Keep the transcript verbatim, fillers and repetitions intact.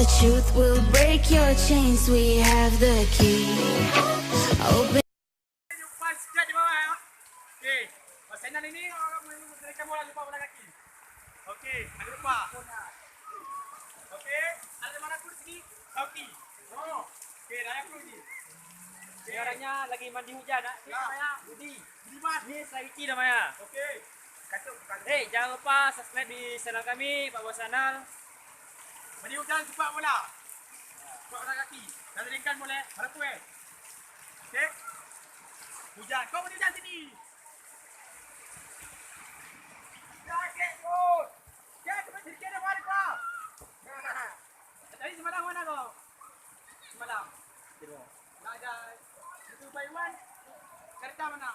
The truth will break your chains. We have the key. Open. Umpan sikit di bawah, ya. Okey. Permainan ini orang menaikkan bola lupa bola kaki. Okey, ada lupa. Okey, ada mana aku di sini? Sauki. Oh. Okey, dah aku di sini. Okey, orangnya lagi mandi hujan, nak. Ini Ya. namanya Budi. Budiman. Ini Saiki namanya. Okey. Kacau, kacau. Hei, jangan lupa subscribe di channel kami, Pak Bos Channel. Mandi hujan sepak bola. Sepak bola kaki. Dah ringkan boleh. Harap kuat. Okey. Hujan. Kau mandi hujan sini. Jaket, bos. Jaket, sedikit dah balik, Pak. Tadi semalam mana kau? Semalam. Nak ada itu Pak Iwan. Kereta mana?